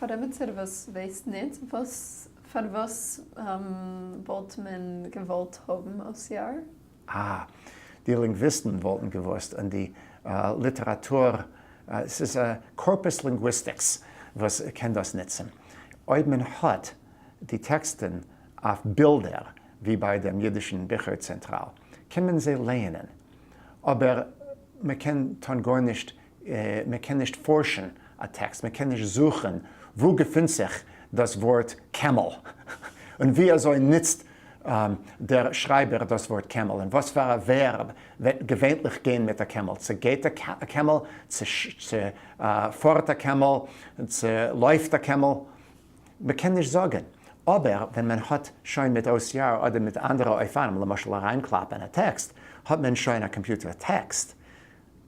פאר עמיצער וואס ווייסט ניט, וואס פארוואס וואלט מען געוואלט האבן OCR? אה, די לינגוויסטן וואלטן געוואוסט און די ליטעראטור, ס'איז corpus linguistics וואס קען דאס נוצן. אויב מען האט די טעקסטן אויף בילדער, ווי ביי דעם אידישן ביכער צענטראל, קען מען זיי לייענען, אבער מען קען טון גארנישט, מען קען נישט פארשן א טעקסט, מען קען נישט זוכן וואו געפינט זיך דאס ווארט קעמל, און ווי אזוי נוצט דער שרייבער דאס ווארט קעמל, און וואס פאר א verb וועט געווענליך גיין מיט א קעמל, צו גייט א קעמל, צו פארט א קעמל, צו לויפט א קעמל, מען קען נישט זאגן. אבער ווען מען האט שוין מיט OCR אדער מיט אנדערע אופנים, למשל אריינקלאפן א טעקסט, האט מען שוין א קאמפיוטער טעקסט,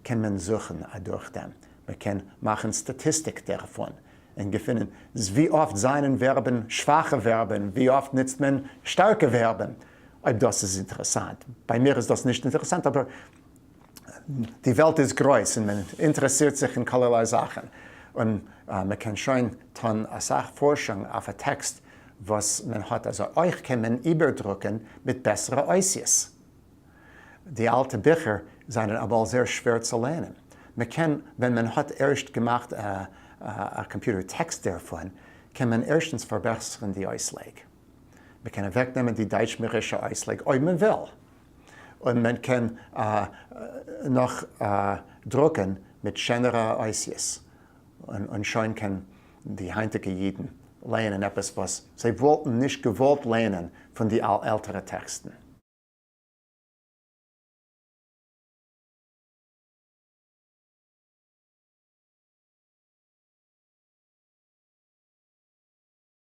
קען מען זוכן אדורך דעם, מען קען מאכן סטאטיסטיק דערפון, און געפינען ווי אפט זענען ווערבן שוואכע ווערבן, ווי אפט נוצט מען שטארקע ווערבן, אויב דאס איז אינטערעסאנט. ביי מיר איז דאס נישט אינטערעסאנט, אבער די וועלט איז גרויס און מען אינטערעסירט זיך אין כלערליי זאכן, און מען קען שוין טון אסאך פארשונג אויף א טעקסט וואס מען האט, אזוי אויך קען מען איבערדרוקען מיט בעסערע אותיות. די אלטע ביכער זענען אמאל זייער שווער צו לערנען, מען קען ווען מען האט ערשט געמאכט א קאמפיוטער טעקסט דערפון, קען מען ערשטנס פארבעסערן די אויסלייג, מען קען אוועקנעמען די דייטשמערישע אויסלייג אויב מען וויל, און מען קען נאך דרוקען מיט שענערע אותיות, און שוין קען די היינטיגע אידן לייענען עפעס וואס זיי וואלטן נישט געוואלט לייענען פון די עלטערע טעקסטן.